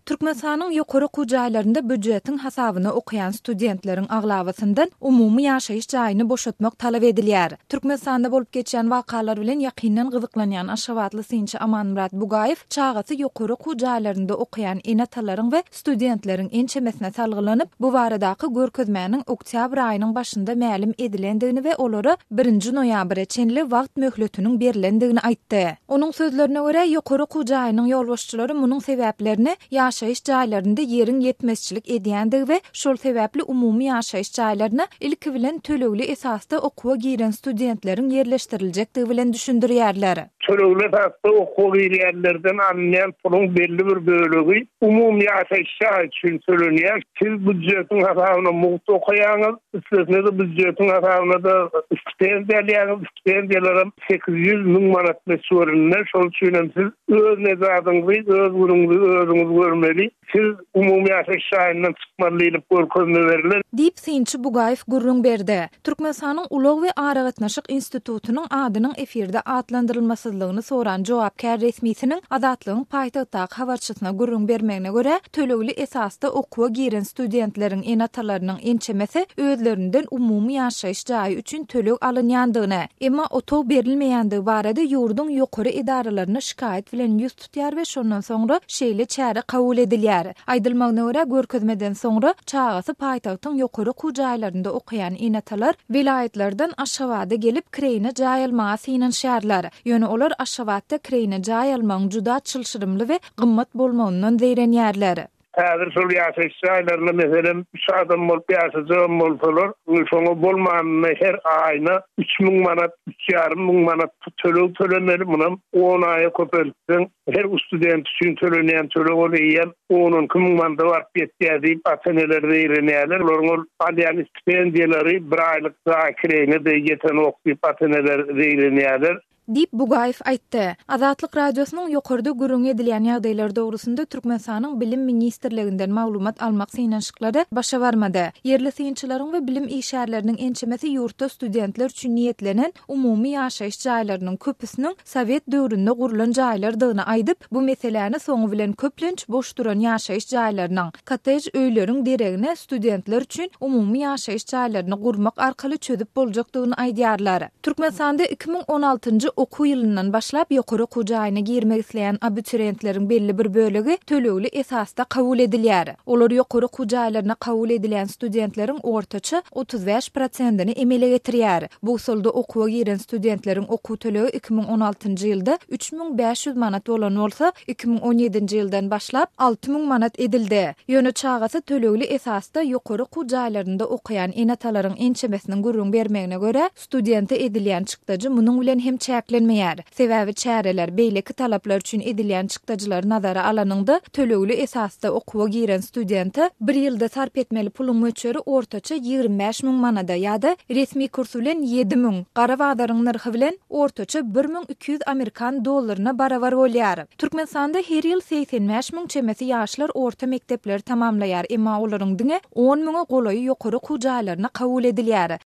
Türkmenistanyň ýokary okuw jaýlarynda býujetiň hasabyna okaýan studentleriň aglabasyndan umumy ýaşaýyş jaýyny boşatmak talap edilýär. Türkmenistanda bolup geçýän wakalar bilen ýakyndan gyzyklanýan aşgabatly synçy Amanmyrat Bugaýew çagasy ýokary okuw jaýlarynda okaýan ene-atalaryň we studentleriň ençemesine salgylanyp, bu baradaky görkezmäniň oktýabr aýynyň başynda mälim edilendigini we olara birinji noýabra çenli wagt möhletiniň berlendigini aýtdy. Onuň sözlerine görä, ýokary okuw jaýynyň ýolbaşçylary munuň sebäplerini ýaşaýyş jaýlarynda ýeriň ýetmezçilik edýändigi we şol sebäpli umumy ýaşaýyş jaýlaryna ilki bilen tölegli esasda okuwa giren studentleriň ýerleşdiriljekdigi bilen düşündirýärler. Tölegli esasda okuwa girýänlerden alynýan puluň belli bir bölegi umumy ýaşaýyş jaýy üçin tölenýär. Siz býujetiň hasabyna mugt okaýaňyz, üstesine-de býujetiň hasabyna-da stipendiýa alýaňyz, stipendiýalaram 800 manat möçberinde, şol üçin hem siz öz nezadyňyzy, öz günüňizi özüňiz görmeli. Siz umumy ýaşaýyş jaýyndan çykmaly diýlip görkezme berlen. Diýip, synçy Bugaýew gürrüň berdi. Türkmenistanyň Ulag we aragatnaşyk institutynyň adynyň efirde atlandyrylmasyzlygyny soran jogapkär resmisiniň Azatlygyň paýtagtdaky habarçysyna gürrüň bermegine görä, tölegli esasda okuwa giren studentleriň ene-atalarynyň ençemesi özlerinden umumy ýaşaýyş jaýy üçin töleg alynýandygyny, emma otag berilmeýändigi barada ýurduň ýokary edaralaryna şikaýat bilen ýüz tutýar we şondan soňra şeýle çäre kabul edilýär. Aýdylmagyna görä, görkezmeden soňra çagasy paýtagtyň ýokary okuw jaýlarynda okaýan ene-atalar welaýatlardan Aşgabada gelip kireýine jaý almaga synanyşýarlar. Ýöne olar Aşgabatda kireýine jaý almagyň juda çylşyrymly we gymmat bolmagyndan zeýrenýärler. Häzir şol ýaşaýyş jaýlarynda, meselem, üç adam bolup ýaşajagam bolsalar, şoňa bolmanynda her aýyna 3000 manat, üç ýarym müň manat töleg tölemeli, munam on aýa köpeltseň, her student üçin tölenýän töleg ol eýýäm on-on iki müň manada baryp ýetýär diýip, ata-eneler zeýrenýärler. Olaryň ol alýan stipendiýalary bir aýlyk jaý kireýine-de ýetenok diýip, ata-eneler zeýrenýärler. Diýip, Bugaýew aýtdy. Azatlyk Radiosynyň ýokarda gürrüňi edilýän ýagdaýlar dogrusynda Türkmenistanyň Bilim ministrliginden maglumat almak synanyşyklary başa barmady. Ýerli synçylaryň we bilim işgärleriniň ençemesi ýurtda studentler üçin niýetlenen umumy ýaşaýyş jaýlarynyň köpüsiniň sowet döwründe gurlan jaýlardygyny aýdyp, bu meseläni soňy bilen köplenç boş duran ýaşaýyş jaýlarynyň, kottej öýleriň deregine studentler üçin umumy ýaşaýyş jaýlaryny gurmak arkaly çözüp boljakdygyny aýdýarlar. Türkmenistanda 2016-njy okuw ýylyndan başlap ýokary okuw jaýyna girmek isleýän abiturientleriň belli bir bölegi tölegli esasda kabul edilýär. Olar ýokary okuw jaýlaryna kabul edilýän studentleriň ortaça 35 prosentini emele getirýär. Bu usulda okuwa giren studentleriň okuw tölegi 2016-njy ýylda 3500 manat bolan bolsa, 2017-nji ýyldan başlap 6000 manat edildi. Ýöne çagasy tölegli esasda ýokary okuw jaýlarynda okaýan ene-atalaryň ençemesiniň gürrüň bermegine görä, studente edilýän çykdajy munuň bilen hem çäklenmeýär. Sebäbi çäreler, beýleki talaplar üçin edilýän çykdajylary nazara alanyňda, tölegli esasda okuwa giren studente bir ýylda sarp etmeli puluň möçberi ortaça 25 müň manada ýa-da resmi kurs bilen 7000, gara bazaryň nyrhy bilen ortaça 1200 amerikan dollaryna barabar bolýar. Türkmenistanda her ýyl 85 müň çemesi ýaşlar orta mekdepleri tamamlaýar, emma olaryň diňe on müňe golaýy ýokary okuw jaýlaryna kabul edilýär.